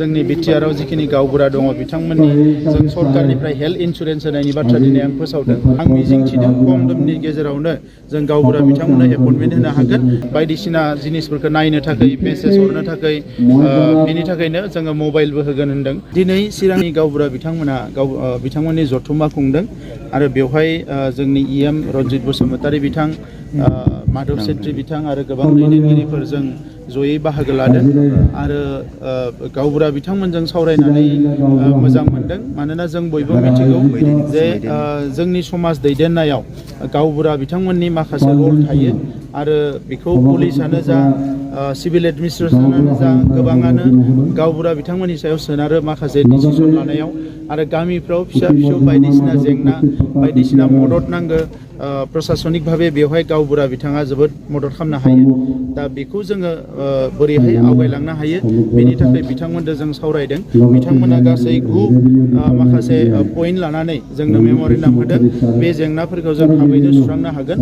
जोंनि BTR आव जिखिनि गावबुरा दङ बिथांमोननि जों सरकारनिफ्राय हेल्थ इन्सुरेन्स होनायनि बाथ्रा दिनै आं फोसावदों। आं मिजिंथिदों खम समनि गेजेरावनो जों गावबुरा बिथांमोननो एपइन्टमेन्ट होनो हागोन बायदिसिना जिनिसफोरखौ नायनो थाखाय मेसेज हरनो थाखाय बेनि थाखायनो जोङो मबाइलबो होगोन होनदों। दिनै चिरांनि गावबुरा बिथांमोननि जथुम्मा खुंदों आरो बेवहाय जोंनि EM रन्जित बसुमतारी बिथां माधव सेट्रि बिथां आरो गोबां दैदेनगिरिफोरजों जयै बाहागो लादों आरो गावबुरा बिथांमोनजों सावरायनानै मोजां मोनदों। मानोना जों बयबो मिथिगौ जे जोंनि समाज दैदेननायाव गावबुरा बिथांमोननि माखासे रल थायो आरो बेखौ पुलिसानो जा सिभिल एडमिनिस्ट्रेसनानो जा गोबाङानो गावबुरा बिथांमोननि सायाव सोनारो माखासे डिसिसन लानायाव आरो गामिफ्राव फिसा फिसौ बायदिसिना जेंना बायदिसिना मदद नांगौ प्रशासनिक भावे बेवहाय गावबुरा बिथाङा जोबोद मदद खालामनो हायो। दा बेखौ जोङो बोरैहाय आवगायलांनो हायो बेनि थाखाय बिथांमोनजों जों सावरायदों। बिथांमोना गासै 9 माखासे पइन्ट लानानै जोंनो मेम'रेन्डाम होदों। बे जेंनाफोरखौ जों थाबैनो सुस्रांनो हागोन।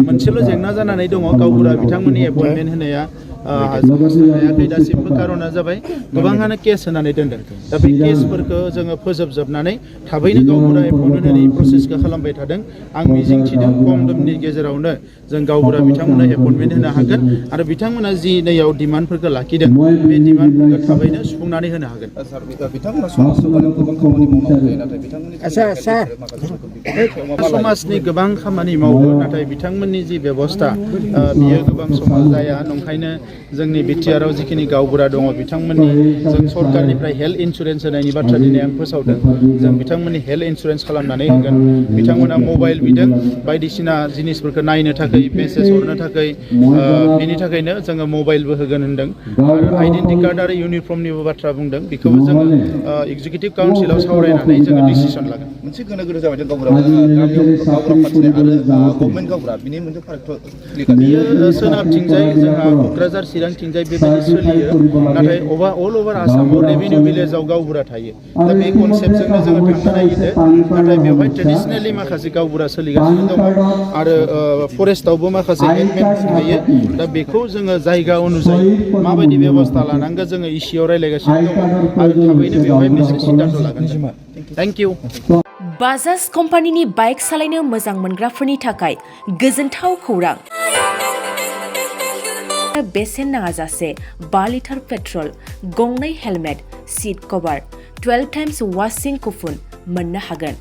मोनसेल' जेंना जानानै दङ गावबुरा बिथांमोननि एपइन्टमेन्ट होनाया हायाखै दासिमबो खारना जाबाय गोबाङानो केस होनानै दोनदों। दा बे केसफोरखौ जोङो फोजोबजोबनानै थाबैनो गावबुरा एपइन्टमेन्ट होनायनि प्रसेसखौ खालामबाय थादों। आं मिजिंथिदों खम समनि गेजेरावनो जों गावबुरा बिथांमोननो एपइन्टमेन्ट होनो हागोन आरो बिथांमोना जि नैयाव डिमान्डफोरखौ लाखिदों बे डिमान्डफोरखौ थाबैनो सुफुंनानै होनो हागोन। समाजनि गोबां खामानि मावो नाथाय बिथांमोननि जि बेबस्था बियो गोबां समाव जाया। नंखायनो जोंनि BTR आव जिखिनि गावबुरा दङ बिथांमोननि जों सरकारनिफ्राय हेल्थ इन्सुरेन्स होनायनि बाथ्रा दिनै आं फोसावदों। जों बिथांमोननि हेल्थ इन्सुरेन्स खालामनानै होगोन। बिथांमोना मबाइल बिदों बायदिसिना जिनिसफोरखौ नायनो थाखाय मेसेज हरनो थाखाय बेनि थाखायनो जोङो मबाइलबो होगोन होनदों आरो आइडेन्टि कार्ड आरो इउनिफर्मनिबो बाथ्रा बुंदों। बेखौबो जोङो एग्जिकिउटिभ काउन्सिलाव सावरायनानै जोङो डिसिसन लागोन। मोनसे गोनो गोनो जाबाय जों गावबुरा फार्थिनाय आरो गभर्नमेन्ट गावबुरा बिनि मोनसे फारागथ' बियो सोनाबथिंजाय जोंहा क'क्राझार चिरांथिंजाय बेबायदि सोलियो नाथाय अल अभार आसामाव रेभिनिउ भिलेजाव गावबुरा थायो। दा बे कनसेप्टजोंनो जोङो थांनो नागिरदों नाथाय बेवहाय ट्रेडिसनेलि माखासे गावबुरा सोलिगासिनो दङ आरो फरेस्टआवबो माखासे हेडमेनफोर थायो। दा बेखौ जोङो जायगा अनुजायै माबायदि बेबस्था लानांगौ जोङो इसिआव रायज्लायगासिनो दङ आरो थाबैनो बेवहाय मोनसे सिद्धान्त लागोन। Thank you. बाजाज कम्पानिनि बाइक सालायनो मोजां मोनग्राफोरनि थाखाय गोजोनथाव खौरां। बेसेन नाङाजासे 5 लिटार पेट्रल, गंनै हेलमेट, सीट कभार, 12 टाइम्स वाशिं कुपन मोननो हागोन।